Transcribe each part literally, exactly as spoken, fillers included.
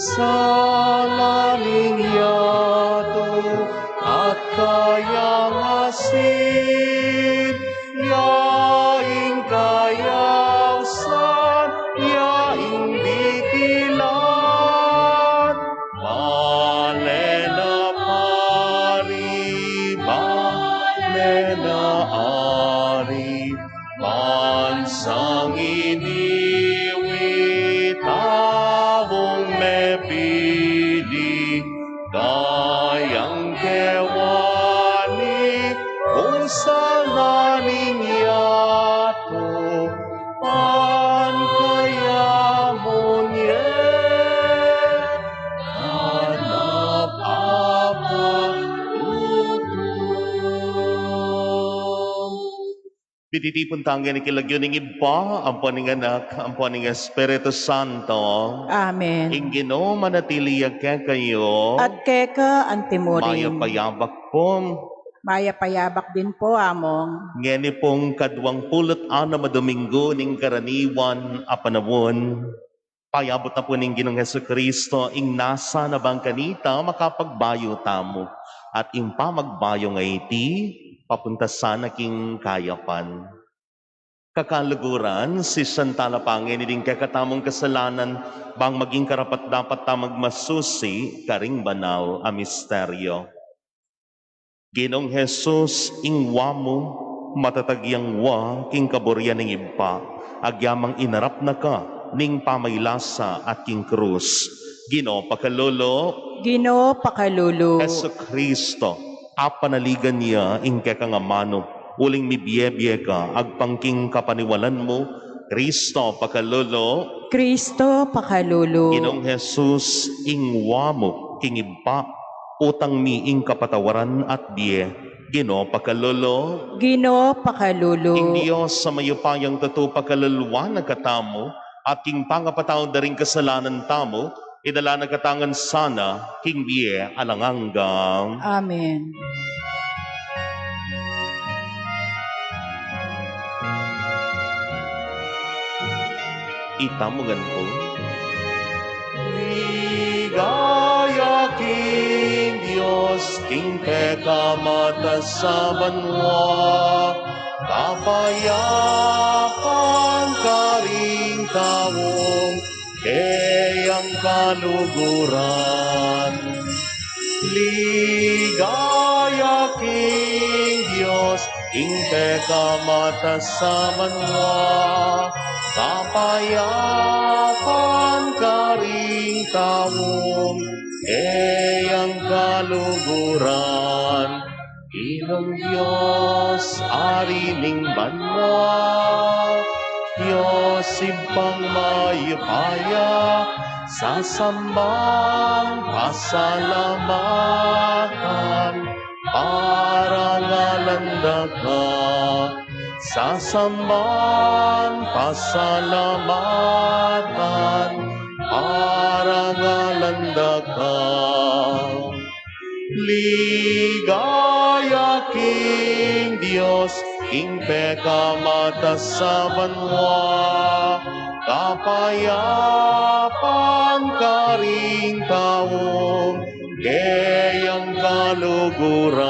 Sala ning yatu at kayang asin, ya ing kayausan, ya ing bikilan. Bale na pari, bale na ari, bansang iniwi, taung mepili, kayang kewani, kung sala ning yatu, pan kaya munye, anap apa utu. Pititipun tang ini king lagyu ning Ibpa, ampo ning Anak, ampo ning Espiritu Santo. Amen. Ing Ginu manatili ya kekayu. At keka antimurin. Mayap a yabak pu. Mayap a yabak din po, Among. Ngeni pung kaduang pulu't anam a Dominggu ning karaniwan a panaun. Payabut na pu ning Ginung Jesucristo, ing nasa na bang kanita makapagbayu tamu, at ing pamagbayu a iti, papunta sana king kayapan. Kakaluguran, sisian tala pa ngeni ding kekatamung kasalanan, bang maging karapat-dapat ta magmasusi karing banal a misteryo. Ginung Jesus, ing wa mu, matatag yang wa king kaburian ning Ibpa, agyamang inarap na ka ning pamailasa at king krus. Ginu, pakalulu. Ginu, pakalulu. Jesucristo, apanaligan ya ing kekang amanu, uling mibie-bie ka agpang king kapaniwalan mu. Cristo, pakalulu. Cristo, pakalulu. Ginung Jesus, ing wa mu king Ibpa, utang mi ing kapatawaran at bie. Ginu, pakalulu. Ginu, pakalulu. Ing Dios a mayupayang tutu pakaluluan na katamu, at king pangapatawad da ring kasalanan tamu, idala na katamu ngan sana king bie alang angga. Amen. Itamu ngan pu. Ligaya king Dios, king pekamatas a banua, kapayapan karing taung keyang kaluguran. Ligaya king Dios, king pekamatas a banua, kapayapan karing taung keyang kaluguran. Ginung Dios, Ari ning banua, Dios Ibpang mayupaya, sasamban, pasalamatan, parangalan da ka. Sasamban, pasalamatan, parangalan da ka. Ligaya king Dios, king pekamatas a banua, kapayapan karing taung keyang kaluguran.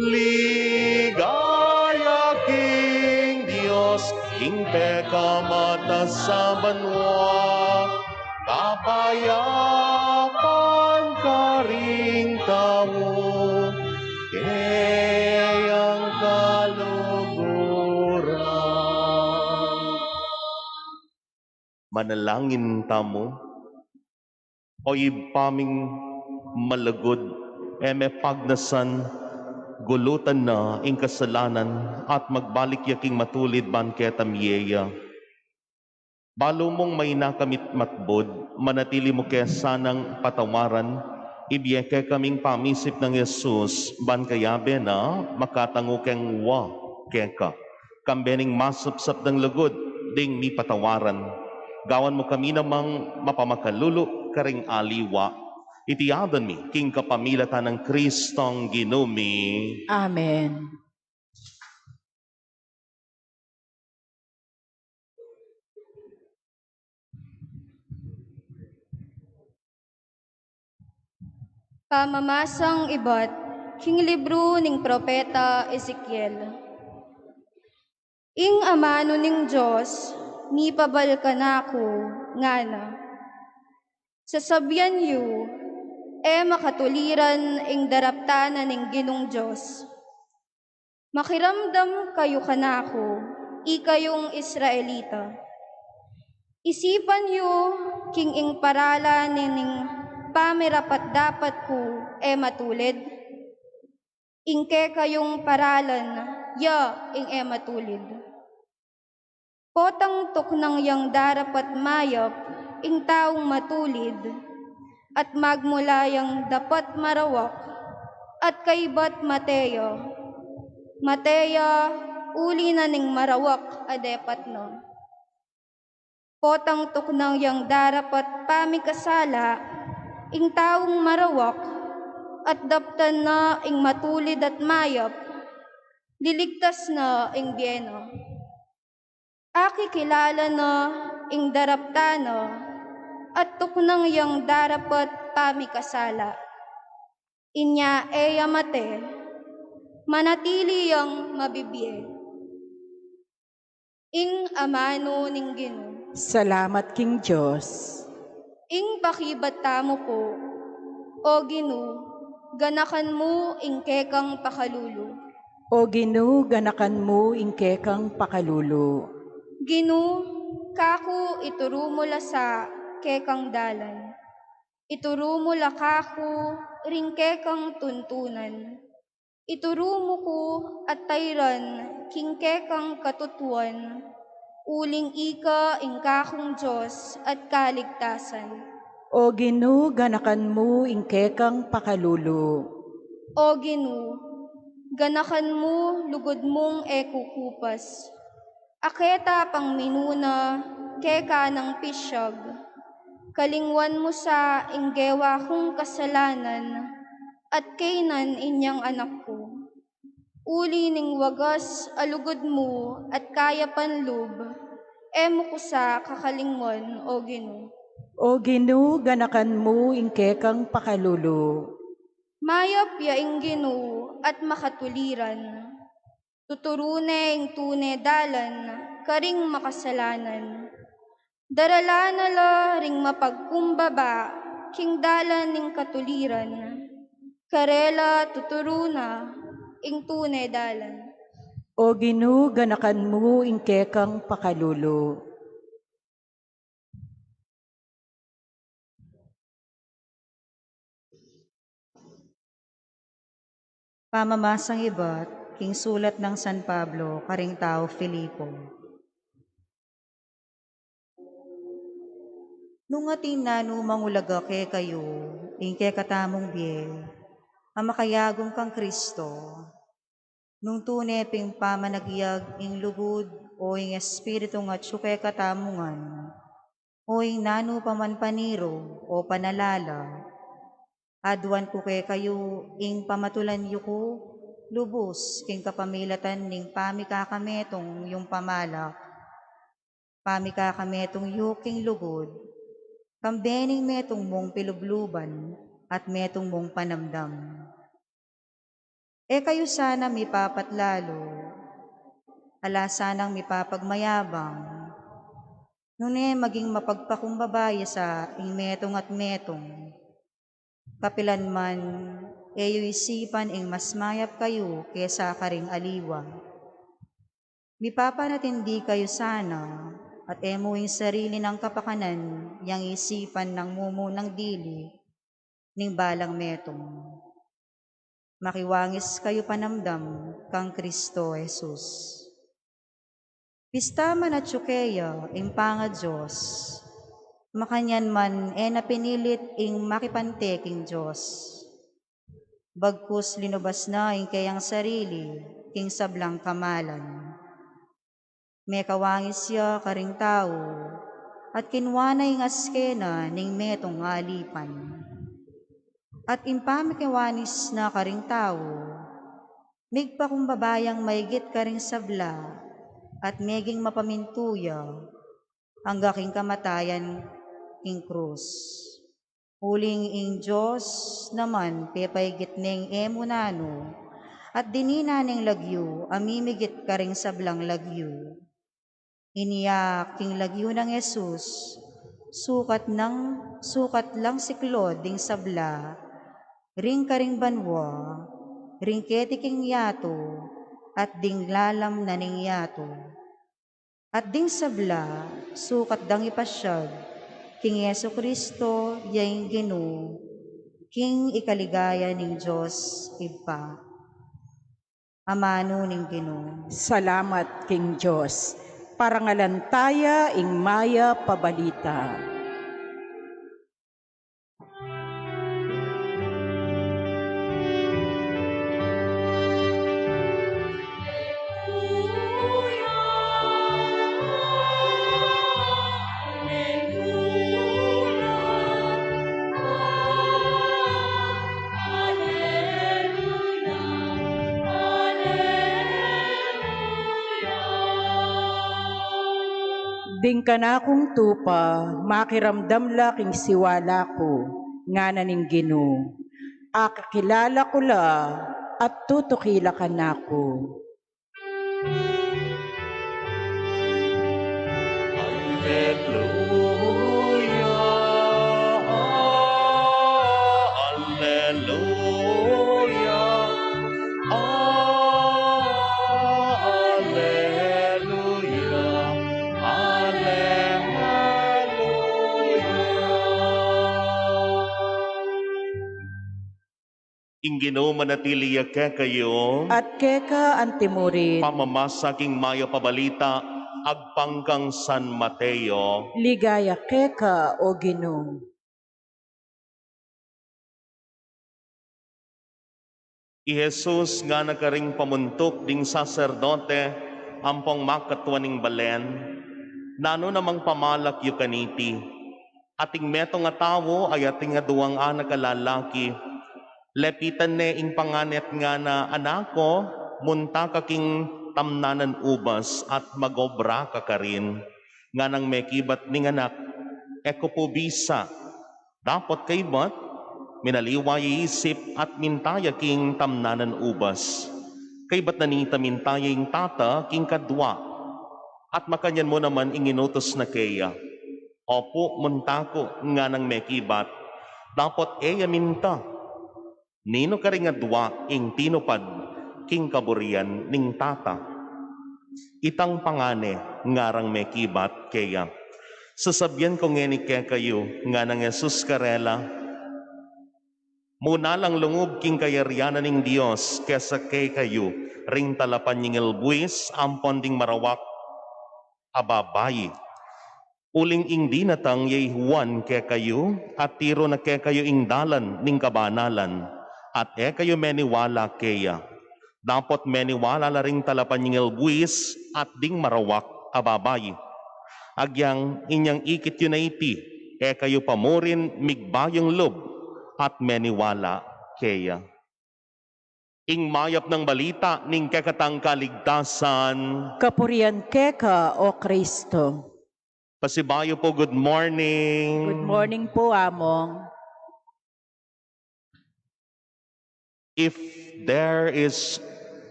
Ligaya king Dios, king pekamatas a banua, kapayapan karing taung keyang kaluguran. Manalangin tamu. O Ibpa ming malugud, e me pagnasan, gulutan na ing kasalanan at magbalik ya king matulid ban keta mie ya. Balu mung maina kamit matbud, manatili mu ke sanang patawaran, ibie ke kaming pamisip nang Jesus, ban kayabe na makatangu keng wa keka. Kambe ning masapsap dang lugud ding mipatawaran, gawan mu kami namang mapamakalulu karing aliwa. Iti aduan mi king kapamilatan nang Kristong Ginu mi. Amen. Pamamasang ibat king libru ning propeta Ezekiel. Ing amanu ning Dios mipabal kanaku, ngana: Sasabian yu, e makatuliran ing daraptan na ning Ginung Dios. Makiramdam kayu kanaku, ikayung Israelita. Isipan yu king ing paralan ning pamirapat-dapat ku e matulid. Ing kekayung paralan ya ing e matulid. Potang tuknang yang darapat mayap ing taung matulid, at magmula yang dapat marawak, at kaibat mate ya. Mate ya uli na ning marawak a depat na. Potang tuknang yang darapat pamikasala ing taung marawak, at daptan na ing matulid at mayap, liligtas na ing bie na. Akikilala na ing daraptan na, at tuknang yang darapat pamikasala. Inya e ya mate, manatili yang mabibie. Ing amanu ning Ginu. Salamat king Dios. Ing pakibat tamu pu. O Ginu, ganakan mu ing kekang pakalulu. O Ginu, ganakan mu ing kekang pakalulu. Ginu, kaku ituru mu la sa kekang dalan. Ituru mu la kaku ring kekang tuntunan. Ituru mu ku at tairan king kekang katutuan, uling ika ing kakung Dios at kaligtasan. O Ginu, ganakan mu ing kekang pakalulu. O Ginu, ganakan mu lugud mung e kukupas. Aketa pang minuna keka nang pisyag. Kalingwan mu sa ing gewa kung kasalanan, at kaynan inyang anak ku. Uli ning wagas a lugud mu at kayapan lub, e mu ku sa kakalingwan, O Ginu. O Ginu, ganakan mu ing kekang pakalulu. Mayap ya ing Ginu at makatuliran. Tuturu ne ing tune dalan karing makasalanan. Daralan na la ring mapagkumbaba king dalan ning katuliran. Karela tuturu na ing tune dalan. O Ginu, ganakan mu ing kekang pakalulu. Pamamasang ibat king sulat nang San Pablo karing tau Filipo. Nung atin nanu mang ulaga kekayu ing kekatamung bie a makayagum kang Kristo, nung tune ping pamanagyag ing lugud o ing Espiritung atyu kekatamu ngan, o ing nanu pa man paniru o panalala, aduan ku kekayu ing pamatulan yu ku lubus king kapamilatan ning pamikakametung yung pamalak, pamikakametung yu king lugud, kambe ning metung mung pilubluban at metung mung panamdam. E kayu sana mipapatlalu, ala sanang mipapagmayabang, nune maging mapagpakumbaba ya sa ing metung at metung. Kapilan man, e yu isipan ing mas mayap kayu kesa karing aliwa. Mipapanatindi kayu sana, at e mu ing sarili nang kapakanan yang isipan nang mumunang dili ning balang metung. Makiwangis kayu panamdam kang Kristo Jesus. Pista man atyu keya ing pangaDios, makanyan man e na pinilit ing makipante king Dios. Bagkus linubas na ing keyang sarili king sablang kamalan. Mekawangis ya karing tau, at kinua na ing aske na ning metung alipan. At ing pamikawangis na karing tau, migpakumbaba yang maigit karing sabla, at meging mapamintu ya angga king kamatayan king krus. Uling ing Dios naman pepaigit neng e mu nanu, at dinina neng lagyu a mimigit karing sablang lagyu. Inya king lagyu nang Jesus, sukat nang, sukat lang siklod ding sabla, ring karing banua, ring keti king yatu, at ding lalam na ning yatu. At ding sabla, sukat dang ipasyag king Jesu Kristo, ya ing Ginu, king ikaligaya ning Dios Ibpa. Amanu ning Ginu. Salamat king Dios. Parangalan taya ing mayap a balita. Ding kanakung tupa, makiramdam la king siwala ku, ngana ning Ginu. Akakilala ku la at tutuki la kanaku. Alleluia, alleluia, alleluia, alleluia. Ing Ginu manatili ya kekayu. At keka antimurin. Pamamasa king mayap a balita agpang kang San Mateo. Ligaya keka, O Ginu. I Jesus ngana karing pamuntuk ding saserdote ampong makatua ning balen, nanu namang pamalak yu kaniti? Ating metung a tau a ating aduang anak a lalaki, lepitan ne ing panganet ngana, "Anak ku, munta ka king tamnanan ubas at mag-obra ka karin." Nganang mekibat ning anak, "E ku pu bisa." Dapot kaybat, minaliwa ya isip at minta ya king tamnanan ubas. Kaybat na nita minta ya ing tata king kadua. At makanyan mu naman ing inutus na keya. "Opu, munta ku," nganang mekibat. Dapot e ya minta. Ninu karing adua ing tinupad king kaburian ning tata? "Itang pangane," ngarang mekibat keya. "Sasabian ku ngeni kekayu," nganang Jesus karela, "muna lang lungub king kayarian na ning Dios kesa kekayu ring talapanyingil buis ampon ding marawak a babai. Uling ing dinatang ya i Juan kekayu, at tiru na kekayu ing dalan ning kabanalan, at e kayu meniwala keya. Dapot meniwala la ring talapanyingil buis at ding marawak a babai. Agyang inyang ikit yu na iti, e kayu pa murin migbayung lub at meniwala keya." Ing mayap nang balita ning kekatang kaligtasan. Kapurian keka, O Kristo. Pasibayu po, good morning. Good morning po, Among. If there is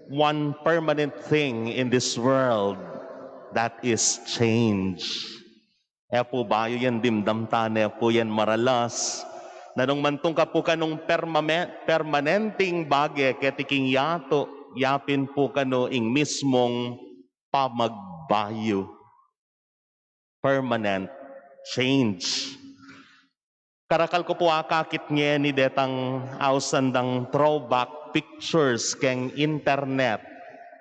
one permanent thing in this world, that is change. E pu bayu yan dimdam tane pu yan maralas. Nanung mantung ka pu kanung permame-, permanenteng bage keti king yatu, yapin pu kanu ing mismung pamagbayu. Permanent change. Karakal ku pu akakit ngeni detang ausan dang throwback pictures keng internet,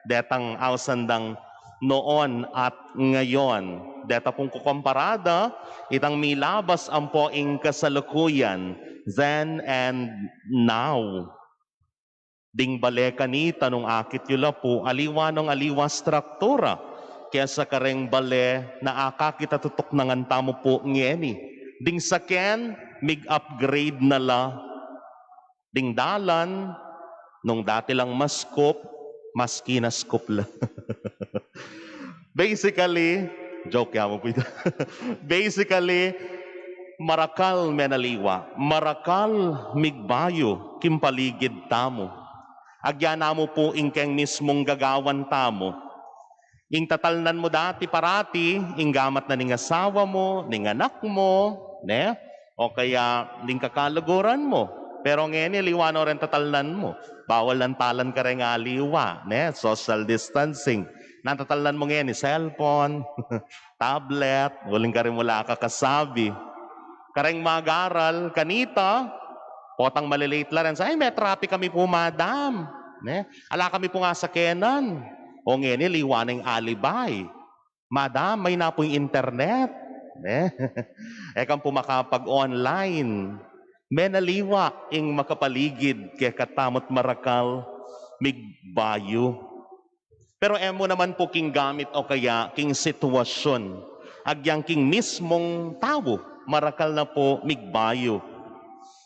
detang ausan dang noon at ngayon. Deta pung kukomparada itang milabas ampo ing kasalukuyan, then and now. Ding bale kanita nung akit yu la pu, aliwa nung aliwa struktura kesa kareng bale na akakit a tutuknangan tamu pu ngeni. Ding saken, mig-upgrade na la. Ding dalan, nung dati lang maskup, mas kinaskup la. Basically, joke ya pu ita. Basically, Marakal menaliwa, marakal migbayu king paligid tamu. Agyan na mu pu ing keng mismung gagawan tamu. Ing tatalnan mu dati parati, ing gamat na ning asawa mu, ning anak mu, ne? O kaya ning kakaluguran mu. Pero ngeni, liwa no ring tatalnan mu. Bawal nang talan kareng aliwa, ne? Social distancing. Nang tatalnan mu ngeni, cellphone, tablet, uling karin mu la kakasabi. Kareng magaral, kanita, potang malilate la rin sa, "Ay, may traffic kami pu, madam. Ne? Ala kami pung asakenan." O ngeni, liwa na ing alibi. "Madam, mayna pu ing internet." Ne? E ka pu makapag-online. Menaliwa ing makapaligid kekatamu't marakal migbayu. Pero e mu naman pu king gamit o kaya king sitwasyun. Agyang king mismung tau, marakal na pu migbayu.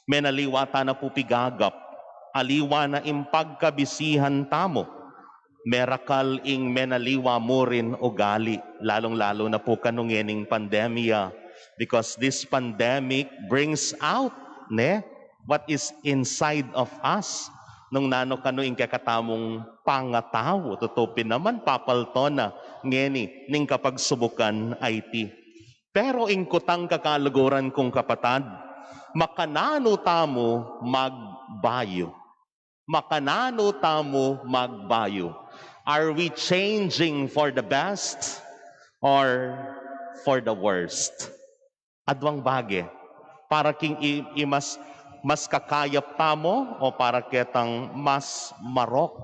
Menaliwa ta na pu pigagap. Aliwa na ing pagkabisihan tamu. Merakal ing menaliwa mu rin ugali, lalung-lalu na pu kanu ngening pandemya. Because this pandemic brings out, ne, what is inside of us. Nung nanu kanu ing kekatamung pangatau, tutu pin naman, papalto na ngeni ning kapagsubukan a iti. Pero ing kutang, kakaluguran kung kapatad, makananu tamu magbayu? Makananu tamu magbayu? Are we changing for the best or for the worst? Aduang bage. Para king i, i mas, mas kakayap tamu o para ketang mas marok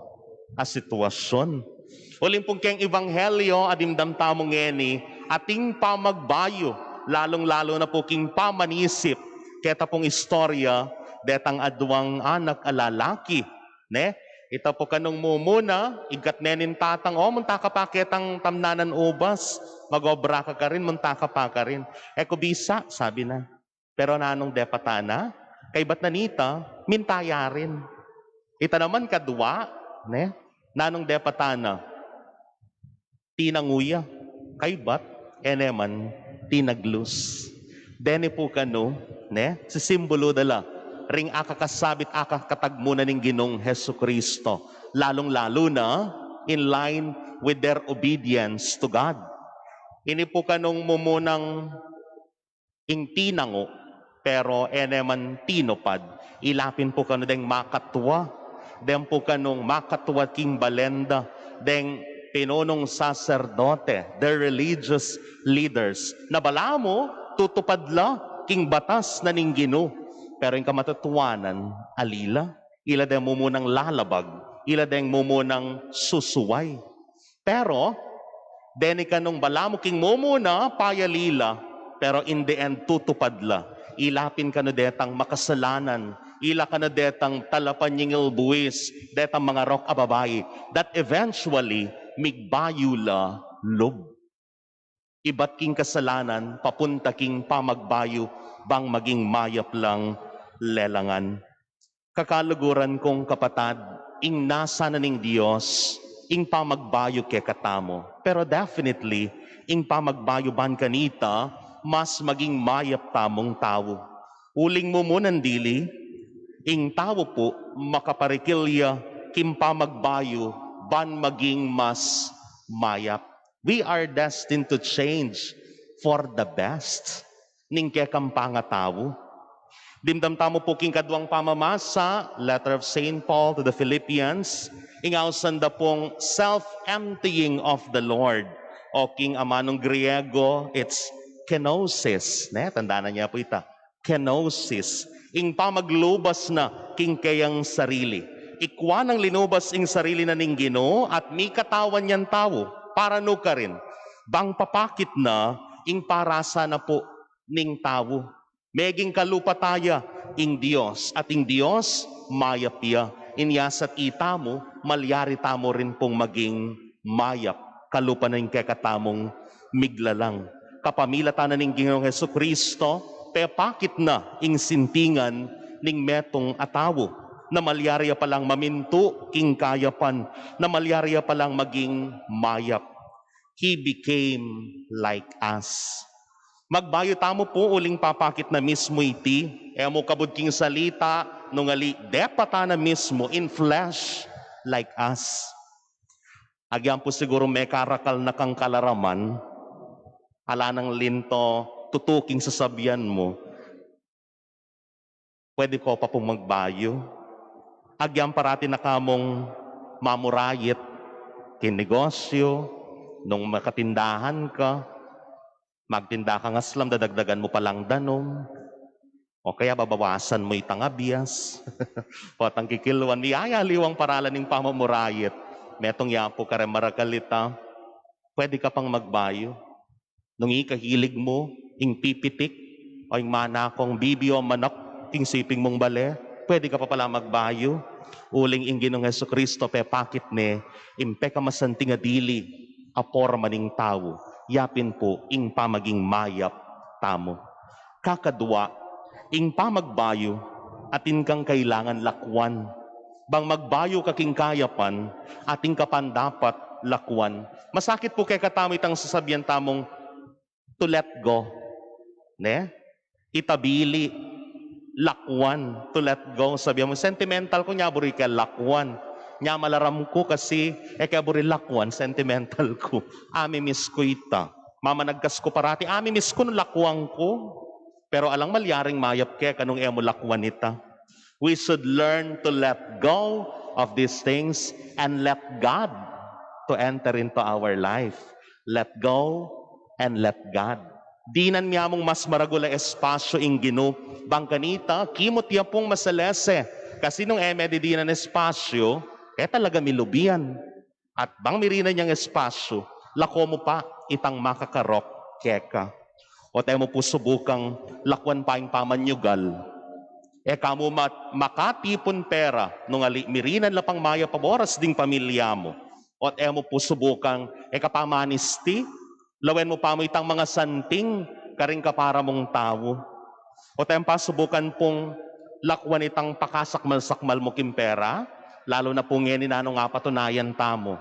a sitwasyun? Uling pung keng ebanghelyo a dimdam tamu ngeni, ating pamagbayu, lalung-lalu na pu king pamanisip keta pung istorya detang aduang anak a lalaki, ne? Ita pu kanung mumuna, igkat ne ning tatang, "O, munta ka pa ketang tamnanan ubas, mag-obra ka karin, munta ka pa karin." "E ku bisa," sabi na. Pero nanung depatan na? Kaybat na nita, minta ya rin. Ita naman kadwa, ne? Nanung depatan na? Tinangu ya. Kaybat, e ne man tinaglus. Deni pu kanu, ne? Sisimbulu da la ring akakasabit, akakatagmu na ning Ginung Jesucristo. Lalung-lalu na, in line with their obedience to God. Ini pu kanung mumunang ing tinangu, pero e ne man tinupad. Ila pin pu kanu deng makatua, deng pu kanung makatua king balen da, deng pinunung saserdote, the religious leaders, na balamu tutupad la king batas na ning Ginu. Pero ing kamatutuanan, ali la, ila deng mumunang lalabag, ila deng mumunang susuway. Pero deni kanung balamu king mumuna, payali la, pero in the end tutupad la. Ila pin kanu detang makasalanan, ila kanu detang talapanyingil buis, detang mangarok a babai, that eventually migbayu la lub. Ibat king kasalanan, papunta king pamagbayu, bang maging mayap lang lelangan. Kakaluguran kung kapatad, ing nasa na ning Dios ing pamagbayu kekatamu. Pero definitely, ing pamagbayu ban kanita, mas maging mayap tamung tau. Uling mumunan dili, ing tau pu makaparikil ya king pamagbayu ban maging mas mayap. We are destined to change for the best ning kekang pangatau. Dimdam tamu pu king kaduang pamamasa, letter of Saint Paul to the Philippians, ing ausan da pung self-emptying of the Lord. O king amanung Griego, it's kenosis. Ne? Tandanan ya pu ita. Kenosis. Ing pamaglubas na king keyang sarili. Ikwa nang linubas ing sarili na ning Ginu at mikatawan yang tau. Para nu karin? Bang papakit na ing parasa na pu ning tau. Meging kalupa taya ing Dios, at ing Dios mayap ya. Inya sa itamu, malyari tamu rin pung maging mayap kalupa na ing kekatamung miglalang. Kapamilatan na ning Ginoong Jesucristo, pepakit na ing sintingan ning metung a tau, na malyari ya palang mamintu king kayapan, na malyari ya palang maging mayap. He became like us. Magbayu tamu pu uling papakit na mismu iti, e mu kabud king salita, nung ali, depatan na mismu in flesh like us. Agyang pu siguru mekarakal na kang kalaraman, ala nang linto tutuking sasabian mu. Pwede ko pa pung magbayu. Agyang parati na kamung mamurayit king negosyo, nung makatindahan ka, magtinda kang aslam, dadagdagan mu palang danum. O kaya babawasan mu itang abias. Potang kikilwan, miyayaliwang paralan ning pamamurayit. Metung ya pu kare marakal ita. Pwede ka pang magbayu. Nung ika hilig mu ing pipitik, o ing manakung bibi o manok, king siping mung bale, pwede ka pa pala magbayu. Uling ing Ginung Jesucristo pepakit ne ing pekamasanting a dili a porma ning tau, yapin pu ing pamaging mayap tamu. Kakadua, ing pamagbayu atin kang kailangan lakwan. Bang magbayu ka king kayapan, atin ka pang dapat lakwan. Masakit pu kekatamu itang sasabian tamung to let go, ne? Itabili, lakwan, to let go. Sabian mu, sentimental ku, nya buri ke lakwan. Nya malaram ku kasi, e ke buri lakwan, sentimental ku. Amimiss ku ita. Mamanagkas ku parati, amimiss ku nung lakwan ku. Pero alang malyaring mayap keka nung e mu lakwan ita. We should learn to let go of these things and let God to enter into our life. Let go and let God. Dinan miyamung mas maragul a espasyu ing Ginu, bang kanita, kimut ya pung masalese. Kasi nung e me didinan espasyu, e talaga milubian. At bang mirinan yang espasyu, lako mu pa itang makakarok keka. Ot e mu pu subukang lakwan pa ing pamanyugal. E ka mu ma-, makatipun pera, nung ali mirinan la pang mayap a oras ding pamilya mu. Ot e mu pu subukang, e ka pa manisti, lawen mu pa mu itang mangasanting karing kapara mung tau. Ot e mu pa subukan pung lakwan itang pakasakmal-sakmal mu king pera, lalu na pu ngeni nung apatunayan tamu.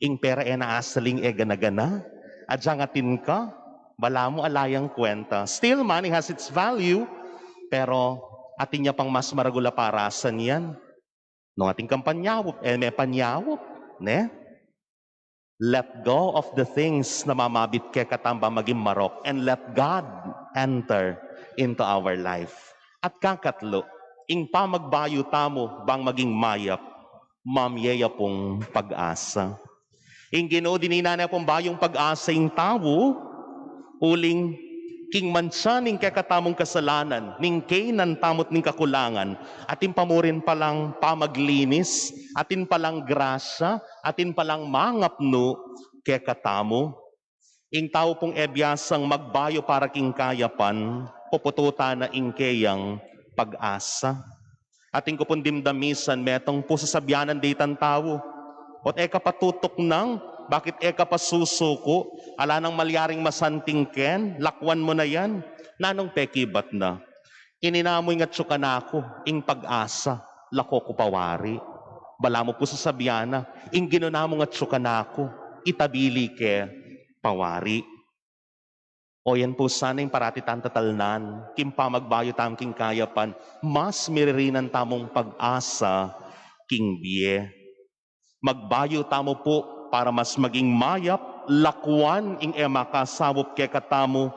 Ing pera e na asaling e gana-gana, agyang atin ka, balamu ala yang kwenta. Still, money has its value, pero atin ya pang mas maragul a parasan yan. Nung atin kang panyawup, e me panyawup, ne? Let go of the things na mamabit kekatamu bang maging marok and let God enter into our life. At kakatlu, ing pamagbayu tamu bang maging mayap, mamye ya pung pag-asa. Ing Ginu, dininan ne pung bayung pag-asa ing tau, uling king mancha ning kekatamung kasalanan, ning kainan tamu't ning kakulangan, atin pa mu rin palang pamaglinis, atin palang grasya, atin palang mangapnu kekatamu. Ing tau pung e biasang magbayu para king kayapan, pupututan na ing keyang pag-asa. Atin ku pung dimdamisan, metung pu sasabianan ditang tau. Ot e ka pa tutuknang, bakit e ka pa susuku, ala nang malyaring masanting ken, lakwan mu na yan. Nanung pekibat na? Ini na mu ing atyu kanaku, ing pag-asa, lako ku pa wari. Balamu pu sasabian na, ing Ginu na mung atyu kanaku, itabili ke pa wari. O yan pu sana ing parati tang tatalnan, king pamagbayu tamu king kayapan, mas miririnan tamung pag-asa king bie. Magbayu tamu pu para mas maging mayap, lakwan ing e makasaup kekatamu,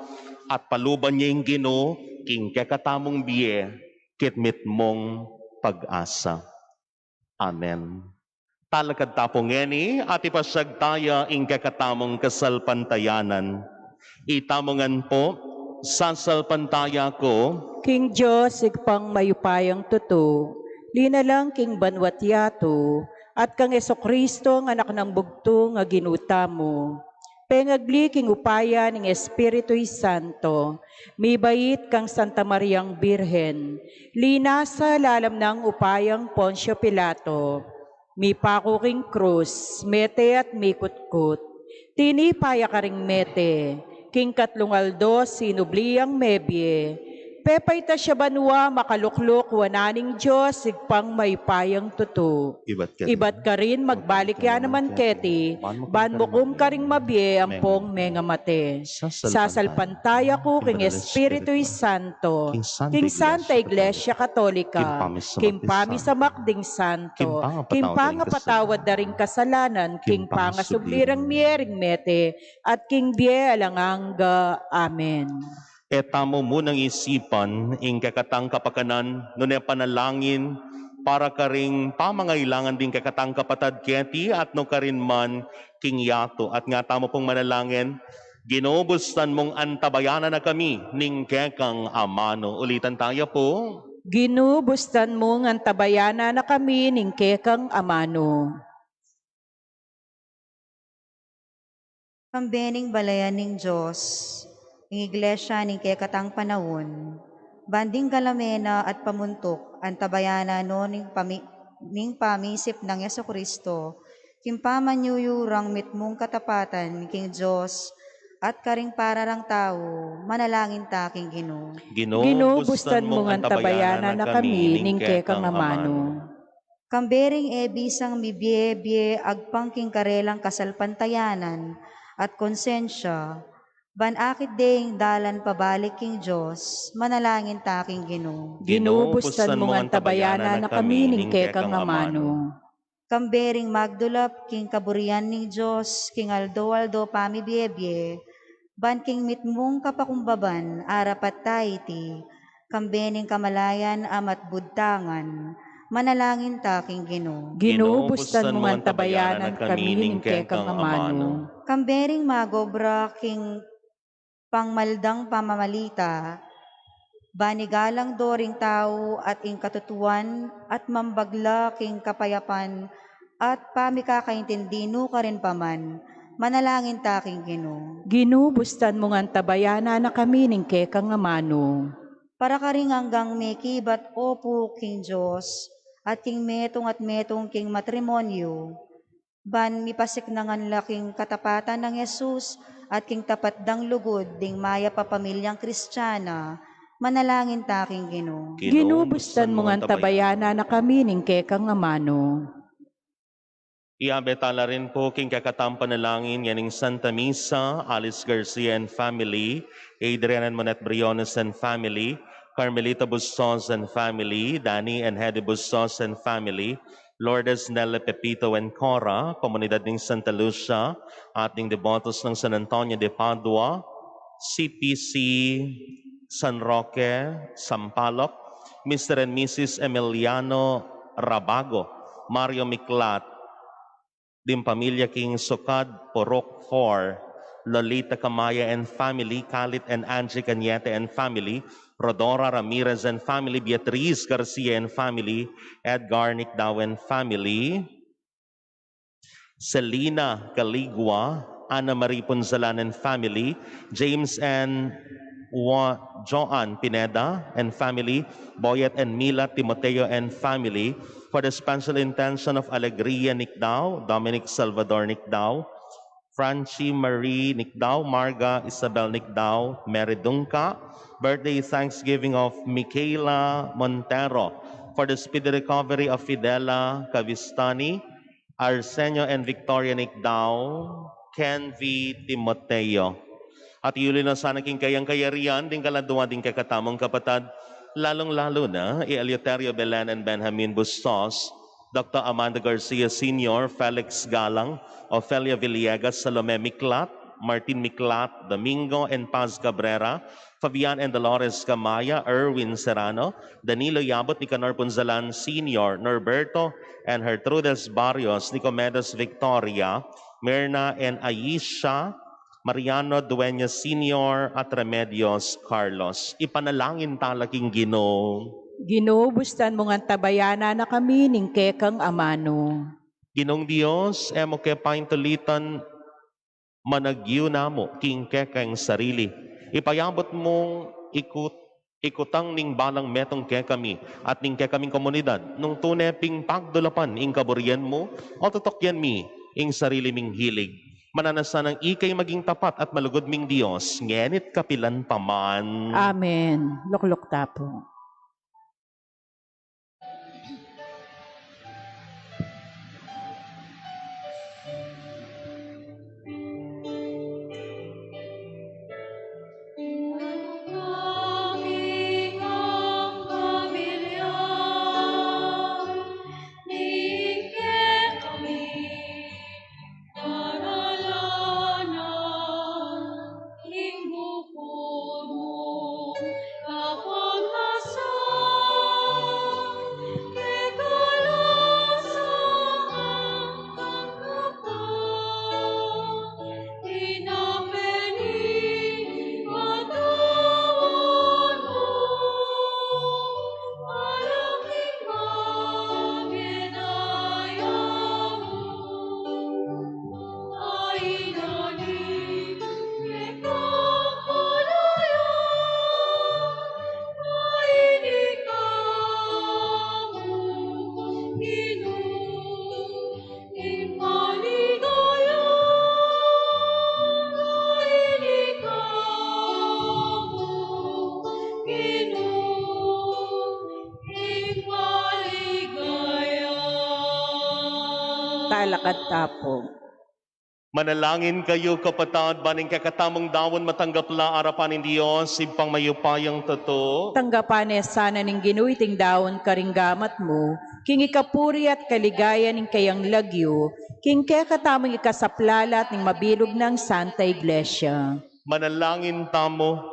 at paluban ya ing Ginu king kekatamung bie, kitmit mung pag-asa. Amen. Talakad ta pu ngeni, at ipasyag taya ing kekatamung kasalpantayanan. Itamu ngan pu, sasalpantaya ku king Dios, Ibpang mayupayang tutu, linalang king banua't yatu, at kang Jesucristo, a Anak nang bugtung a Ginu tamu. Pengagli king upaya ning Espiritu Santo, mibait kang Santa Mariang Birhen, linasa lalam nang upayang Poncio Pilato, mipaku king krus, mete at mikutkut. Tinipa ya karing mete, king katlung aldo sinubli yang mebie, Pepayta siya banua, makalukluk wanan ning Dios, Ibpang mayupayang tutu. Ibat karin, ibat karin, magbalik ya naman keti, ban mukum karing mabie ampong mengamate. Sasalpantaya ku king Espiritu Santo, king Santa Iglesia Katolika, king pamisamak ding santo, king pangapatawad da ring kasalanan, king pangasubli rang mie ring mete, at king bie alang angga. Amen. E tamu munang isipan ing kekatang kapakanan, nune panalangin para karing pamangailangan ding kekatang kapatad keti at nukarin man king yatu. At nga tamu pung manalangin, Ginu, bustan mung antabayanan na kami ning kekang amanu. Ulitan taya pu. Ginu, bustan mung antabayanan na kami ning kekang amanu. Kambe ning balayan ning Dios, ing Iglesia ning kekatang panaun, ban ding galamena at pamuntuk, antabayanan no ning pami-, ning pamisip nang Jesucristo, king pamanyuyurang mitmung katapatan king Dios at karing pararang tau, manalangin ta king Ginu. Ginu, bustan mung antabayanan na kami ning kekang amanu. Kambe ring e bisang mibie-bie agpang king karelang kasalpantayanan at konsensya, ban akit de ing dalan pabalik king Dios, manalangin ta king Ginu. Ginu, bustan mung antabayanan na kami ning kekang amanu. Kambe ring magdulap king kaburian ning Dios king aldo-aldo pamibie-bie, ban king mitmung kapakumbaban arapat ta iti, kambe ning kamalayan a matbudtangan, manalangin ta king Ginu. Ginu, bustan mung antabayanan kami ning kekang amanu. Kambe ring magobra king pangmaldang pamamalita, ban igalang do ring tau at ing katutuan at mambagla king kapayapan at pamikakaintindi nukarin pa man, manalangin ta king Ginu. Ginu, bustan mung antabayanan na kami ning kekang amanu. Para karing anggang mekibat opu king Dios, at king metung at metung king matrimonyo, ban mipasiknangan la king katapatan nang Jesus, at king tapat dang lugud ding mayap a pamilyang Kristiana, manalangin ta king Ginu. Ginu, bustan mung antabayanan na kami ning kekang amanu. Iabe tala rin pu king kekatang panalangin ya ning Santa Misa, Alice Garcia and family, Adrian and Monette Briones and family, Carmelita Bustos and family, Danny and Hedy Bustos and family, Lourdes, Nelle, Pepito and Cora, komunidad ning Santa Lucia, at ning debotos ng San Antonio de Padua, C P C San Roque, Sampaloc, Mister and Missus Emiliano Rabago, Mario Miklat, ding pamilya king Sukad, Purok four, Lolita Camaya and family, Kalit and Angie Cañete and family, Rodora Ramirez and family, Beatriz Garcia and family, Edgar Nicdao and family, Selina Caligua, Ana Marie Punzalan and family, James and Wa-, Joan Pineda and family, Boyet and Mila Timoteo and family, for the special intention of Alegria Nicdao, Dominic Salvador Nicdao, Franchi Marie Nicdao, Marga Isabel Nicdao, Mary Dungca, birthday thanksgiving of Michaela Montero, for the speedy recovery of Fidela Cavistani, Arsenio and Victoria Nicdao, Ken V Timoteo. At iuli na sana king kayang kayarian ding kaladua ding kekatamung kapatad, lalung-lalu na i Eleuterio Belen and Benjamin Bustos, Doktor Amanda Garcia Senior, Felix Galang, Ofelia Villegas, Salome Miklat, Martin Miklat, Domingo and Paz Cabrera, Fabian and Dolores Camaya, Erwin Serrano, Danilo Yabut, Nicanor Punzalan Senior, Norberto and Gertrudes Barrios, Nicomedes Victoria, Mirna and Aisha, Mariano Dueñas Senior at Remedios Carlos. Ipanalangin tala king Ginu. Ginu, bustan mung antabayanan na kami ning kekang amanu. Ginung Dios, e mu ke paintulitan managyu namu king kekeng sarili. Ipayabut mung ikut-, ikutang ning balang metung kekami at ning kekaming komunidad, nung tune ping pagdulapan ing kaburian mu, o tutukyan mi ing sarili ming hilig. Mananu sanang ika'y maging tapat at malugud ming Dios, ngeni't kapilan pa man. Amen. Lukluk ta pu. Talakad ta pu. Manalangin kayu, kapatad, ban ing kekatamung daun matanggap la arapan ning Dios, Ibpang mayupayang tutu. Tanggapan na sana ning Ginu iting daun karing gamat mu, king ikapuri at kaligayan ning kayang lagyu, king kekatamung ikasaplalat ning mabilug nang Santa Iglesia. Manalangin tamu.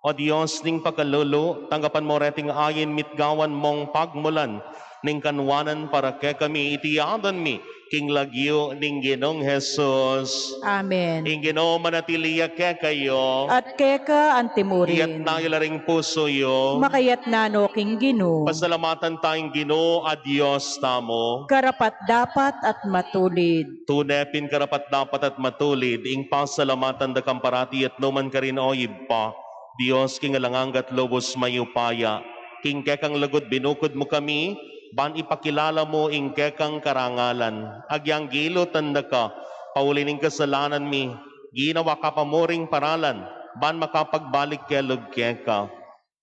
O Dios ning pakalulu, tanggapan mu reting ayin mitgawan mung pagmulan ning kanwanan para kekami, iti aduan mi king lagyu ning Ginung Jesus. Amen. Ing Ginu manatili ya kekayu. At keka antimurin. Iyatas yu la ring pusu yu. Makayatas na no king Ginu. Pasalamatan ta ing Ginu a Dios tamu. Karapat-dapat at matulid. Tune pin karapat-dapat at matulid ing pasalamatan da kang parati at nukarin man, O Ibpa, Dios king alang angga at lubus mayupaya. King kekang lugud binukud mu kami, ban ipakilala mu ing kekang karangalan. Agyang gilutan da ka, pauli ning kasalanan mi, ginawa ka pa mu ring paralan, ban makapagbalik kelug keka.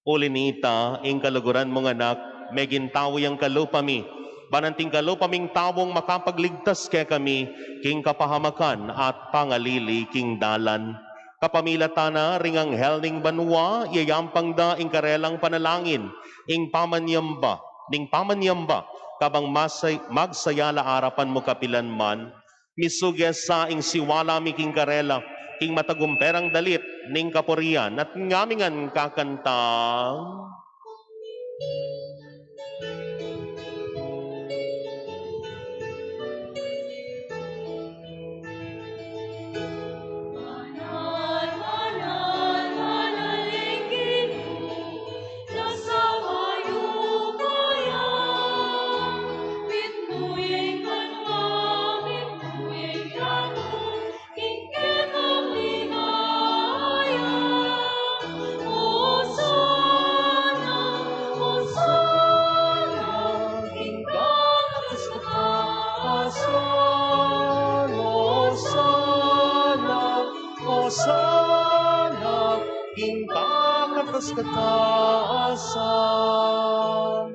Uli na nita, ing kaluguran mung Anak, meging tau yang kalupa mi, ban anting kalupa ming taung makapagligtas kekami, king kapahamakan at pangalili king dalan. Kapamilatan na ring anghel ning banua, iyayampang da ing karelang panalangin, ing pamanyamba, ning pamanyamba, kabang masay-, magsaya la arapan mu kapilan man, misuge sa ing siwala mi king karela, king matagumpe rang dalit ning kapurian, at ngaming kakanta. Hosana, Hosana, king kakatas-katasan.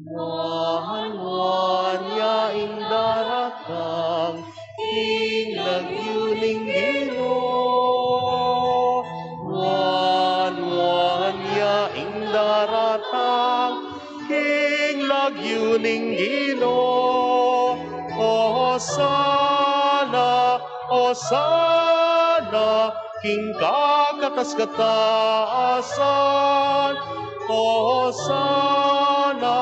Nuan, nuan ya ing daratang king lagyu ning Ginu. Nuan, nuan ya ing daratang king lagyu ning Ginu. Hosana, Hosana, king kakatas-katasan. Hosana,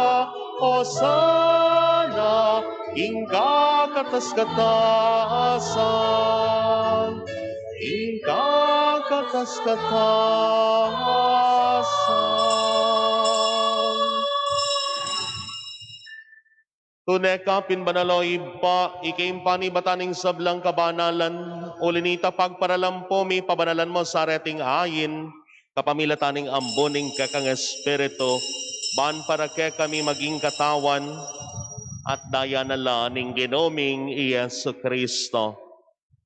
Hosana, king kakatas-katasan. King kakatas-katasan. Tune ka pin banal, o Ibpa, ika ing panibatan ning sablang kabanalan. Uli na nita, pagparalan pu mi, pabanalan mu sa reting ayin, kapamilatan ning ambun ning kekang Espiritu, ban para kekami maging katawan at daya na la ning Ginu ming i Jesucristo.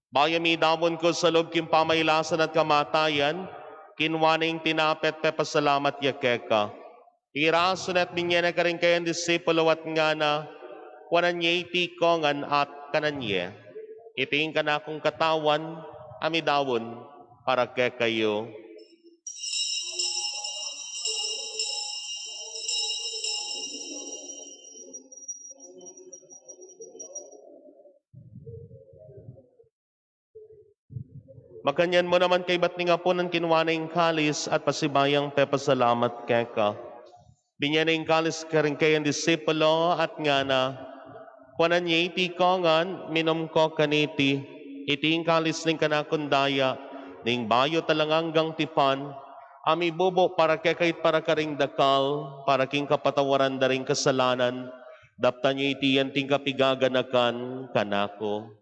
Bayu midaun ku sa lub king pamailasan at kamatayan, kinua ne ing tinape at pepasalamat ya keka. Pirasu ne at binie ne karing kayang disipulo at ngana, kuanan ye iti kongan at kanan ye. Iti ing kanakung katawan a midaun para kekayu. Makanyan mu naman kaybat ning apunan, kinua ne ing kalis at pasibayung pepasalamat keka. Binie ne ing kalis karing kayang disipulo at ngana, kuanan ye iti kongan, minum ko kaniti. Iti ing kalis ning kanakung daya, ning bayu at alang anggang tipan, a mibubu para kekayu at para karing dakal, para king kapatawaran da ring kasalanan. Daptan ye iti anting kapigaganakan kanaku.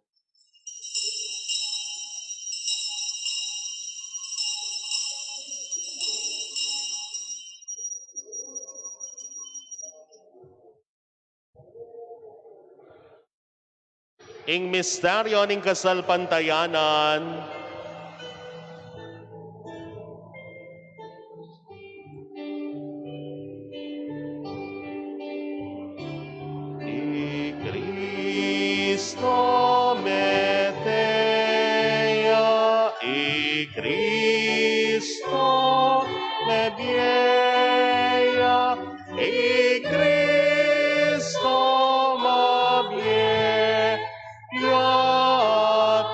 Ing misteryu ning kasalpantayanan. I Kristo mete ya, i Kristo mebie ya, i Kristo mabie ya,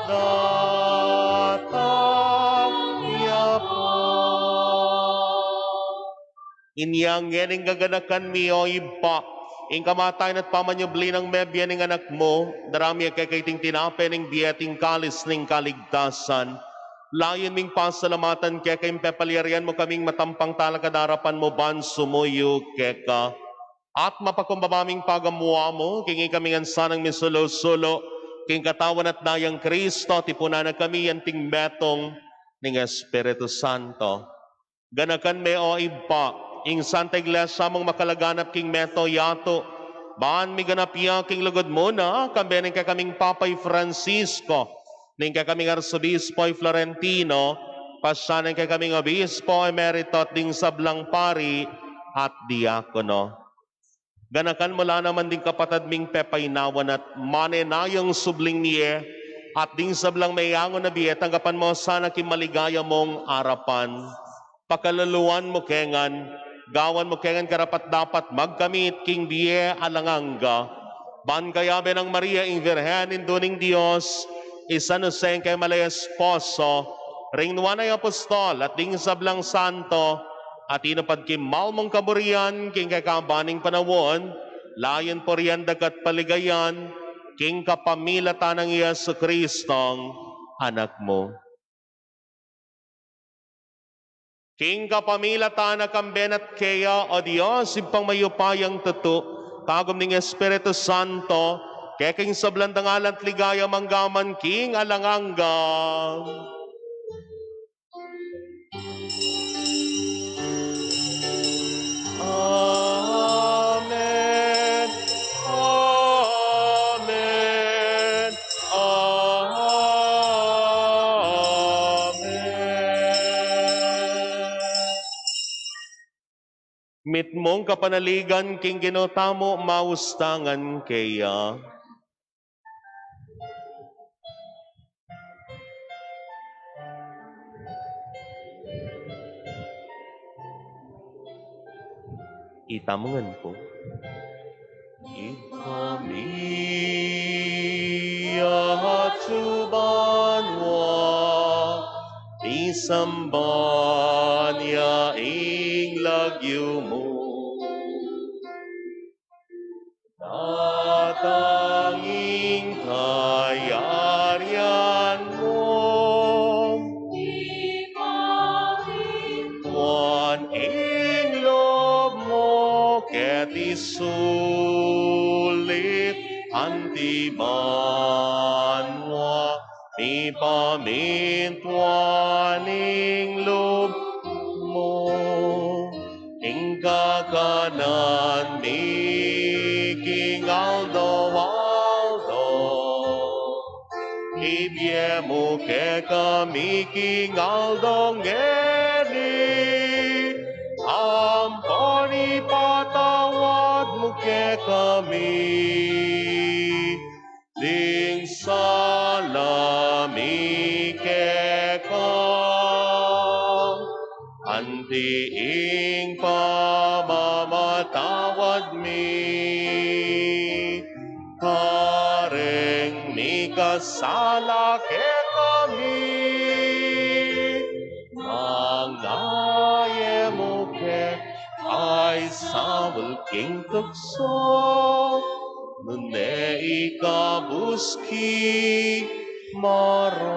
datang ya pa. Inya ngeni ing gaganakan mi, o Ibpa, ing kamatayan at pamanyubli nang mebie ning Anak mu, daramu ya keka iting tinape ning bie at ing kalis ning kaligtasan. Layun ming pasalamatan keka ing pepalyarian mu kaming matampang talakad king arapan mu ban sumuyu keka. At mapakumbaba ming pagamuan mu king ikami ngan sanang misulu-sulu king katawan at dayang Kristo, tipunan na kami anting metung ning Espiritu Santo. Ganakan me, o Ibpa, ing Santa Iglesia mung makalaganap king mabilug a yatu, ban miganap ya king lugud mu na, kambe ning kekaming Papa i Francisco, ning kekaming Arsobispo i Florentino, pasian ning kekaming Obispo Emerito at ding sablang pari at diakono. Ganakan mu la naman ding kapatad ming pepainawa na at manenayang subling mie, at ding sablang meangu na bie, tanggapan mu sana king maligaya mung arapan. Pakaluluan mu ke ngan, gawan mu ke ngan karapat-dapat magkamit king bie alang angga. Ban kayabe nang Maria ing Virgen, Indu ning Dios, i San Jose ing kayang mal a esposo, ring nuan a apostol, at ding sablang santo, a tinupad king mal mung kaburian king kekaban ning panaun, layun purian da ka at paligayan, king kapamilatan nang Jesucristong Anak mu. King kapamilatan na, kambe na at keya, o Dios, Ibpang mayupayang tutu, tagum ning Espiritu Santo, keka ing sablang dangalan at ligaya mangga man king alang angga. Amen. Amen. Amen. Mitmung kapanaligan king Ginu tamu, maustangan keya. Itamu ngan pu. Ibpa mi, atsu ka banua, misamban ya ing lagyu mu. Datang ing kayarian mu. Mipamintuan ing lub mu keti sulip anti banua. Mipamintuan ing lub mu. Ing kakanan mi king aldo-aldo ibie mu kekami king aldong ngeni, ampon ipatawad mu kekami ding sala mi keka, anti ing pamamatawad mi kareng mikasala kekami, nune e mu ke paisaul king tuksu, nune ikabus king marok.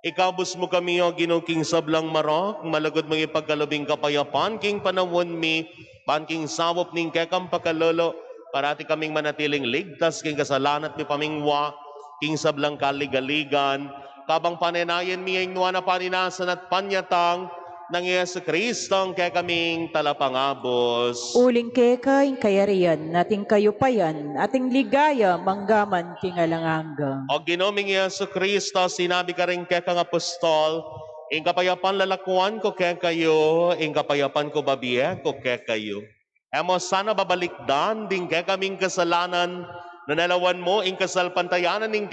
Ikabus mu kami, O Ginu, king sablang marok, malugud mung ipagkalub ing kapayapan king panaun mi, ban king saup ning kekang pakalulu, parati kaming manatiling ligtas king kasalanan at mipamingwa king sablang kaligaligan, kabang panenayan mi ing nuan a paninasa at panyatang nang Jesucristo, ing kekaming Talapangabus. Uling keka ing kayarian, at ing kayupayan, at ing ligaya, mangga man king alang angga. O Ginu ming Jesucristo, sinabi mu karing kekang apostol, ing kapayapan lalakuan ku kekayu, ing kapayapan ku bibie ku kekayu. E mu sana babalikdan ding kekaming kasalanan, nune lawan mu ing kasalpantayanan ning